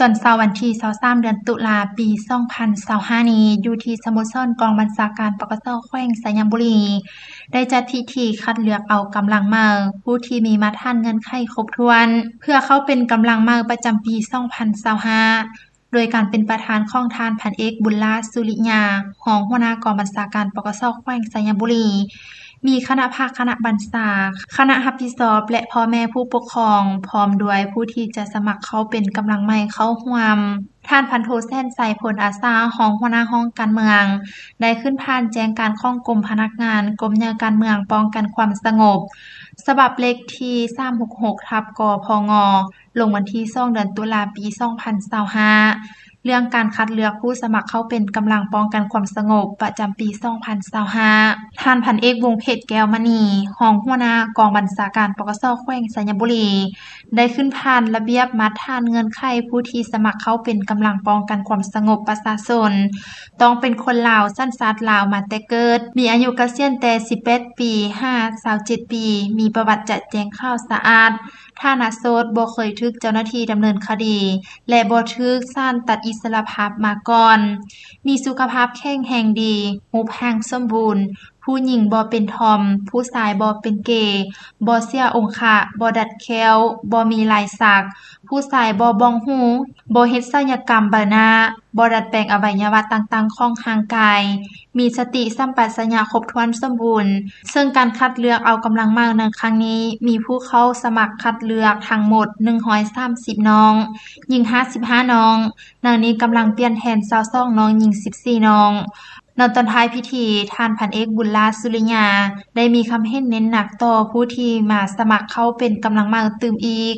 ຕອນເຊົ້າວັນທີຊາວສາມ ເດືອນຕຸລາ ປີສອງພັນຊາວຫ້ານີ້ ຢູ່ທີ່ສະໂມສອນກອງບັນຊາການ ປກສ ແຂວງໄຊຍະບູລີ ໄດ້ຈັດພິທີຄັດເລືອກເອົາກຳລັງໃໝ່ ຜູ້ທີ່ມີມາດຖານເງື່ອນໄຂຄົບຖ້ວນ ເພື່ອເຂົ້າເປັນກຳລັງໃໝ່ປະຈຳປີສອງພັນຊາວຫ້າ ໂດຍການເປັນປະທານຂອງທ່ານ ພັນເອກ ບຸນຫຼ້າ ສຸລິຍາ ຮອງຫົວໜ້າກອງບັນຊາການ ປກສ ແຂວງໄຊຍະບູລີ, ມີຄະນະພັກ, ຄະນະບັນຊາ, ຄະນະຮັບຜິດຊອບ ແລະ ພໍ່ແມ່ຜູ້ປົກຄອງ ພ້ອມດ້ວຍຜູ້ທີ່ຈະສະໝັກເຂົ້າເປັນກຳລັງໃໝ່ເຂົ້າຮ່ວມ. ທ່ານ ພັນໂທ ແສນໄຊ ພົນອາສາ ຮອງຫົວໜ້າຫ້ອງການເມືອງ ໄດ້ຂຶ້ນຜ່ານແຈ້ງການຂອງກົມພະນັກງານ ກົມໃຫຍ່ການເມືອງປ້ອງກັນຄວາມສະຫງົບ ສະບັບເລກທີສາມຫົກຫົກ ທັບ ກພງ ລົງວັນທີສອງ ເດືອນຕຸລາ ປີສອງພັນຊາວຫ້າ ເລື່ອງການຄັດເລືອກຜູ້ສະໝັກເຂົ້າເປັນກຳລັງປ້ອງກັນຄວາມສະຫງົບປະຈຳປີສອງພັນຊາວຫ້າ. ທ່ານ ພັນເອກ ວົງເພັດ ແກ້ວມະນີ ຮອງຫົວໜ້າກອງບັນຊາການ ປກສ ແຂວງໄຊຍະບູລີ ໄດ້ຂຶ້ນຜ່ານລະບຽບມາດຖານເງື່ອນໄຂຜູ້ທີ່ສະໝັກເຂົ້າເປັນກຳລັງປ້ອງກັນຄວາມສະຫງົບປະຊາຊົນ ຕ້ອງເປັນຄົນລາວ ສັນຊາດລາວມາແຕ່ເກີດ, ມີອາຍຸກະສຽນແຕ່ສິບແປດປີຫາຊາວເຈັດປີ, ມີປະຫວັດຈະແຈ້ງຂາວສະອາດ, ຖານະໂສດ, ບໍ່ເຄີຍຖືກເຈົ້າໜ້າທີ່ດຳເນີນຄະດີ ແລະ ບໍ່ຖືກສານຕັດອິດສະລະພາບມາກ່ອນ, ມີສຸຂະພາບແຂງແຮງດີ, ຮູບຮ່າງສົມບູນ, ຜູ້ຍິງບໍ່ເປັນທອມ, ຜູ້ຊາຍບໍ່ເປັນເກ, ບໍ່ເສຍອົງຄະ, ບໍ່ດັດແຂ້ວ, ບໍ່ມີລາຍສັກ, ຜູ້ຊາຍບໍ່ບ້ອງຫູ, ບໍ່ເຮັດສັນຍະກຳໃບໜ້າ, ບໍ່ດັດແປງອະໄວຍະວະຕ່າງໆຂອງຮ່າງກາຍ, ມີສະຕິສຳປະຊັນຍະຄົບຖ້ວນສົມບູນ, ເຊິ່ງການຄັດເລືອກເອົາກຳລັງໃໝ່ໃນຄັ້ງນີ້ ມີຜູ້ເຂົ້າສະໝັກຄັດເລືອກທັງໝົດໜຶ່ງຮ້ອຍສາມສິບນ້ອງ, ຍິງຫ້າສິບຫ້ານ້ອງ, ໃນນີ້ກຳລັງປ່ຽນແທນຊາວສອງນ້ອງ, ຍິງສິບສີ່ນ້ອງ. ໃນຕອນທ້າຍພິທີ, ທ່ານ ພັນເອກ ບຸນຫຼ້າ ສຸລິຍາ ໄດ້ມີຄຳເຫັນເນັ້ນໜັກຕໍ່ຜູ້ທີ່ມາສະໝັກເຂົ້າເປັນກຳລັງໃໝ່ຕື່ມອີກ.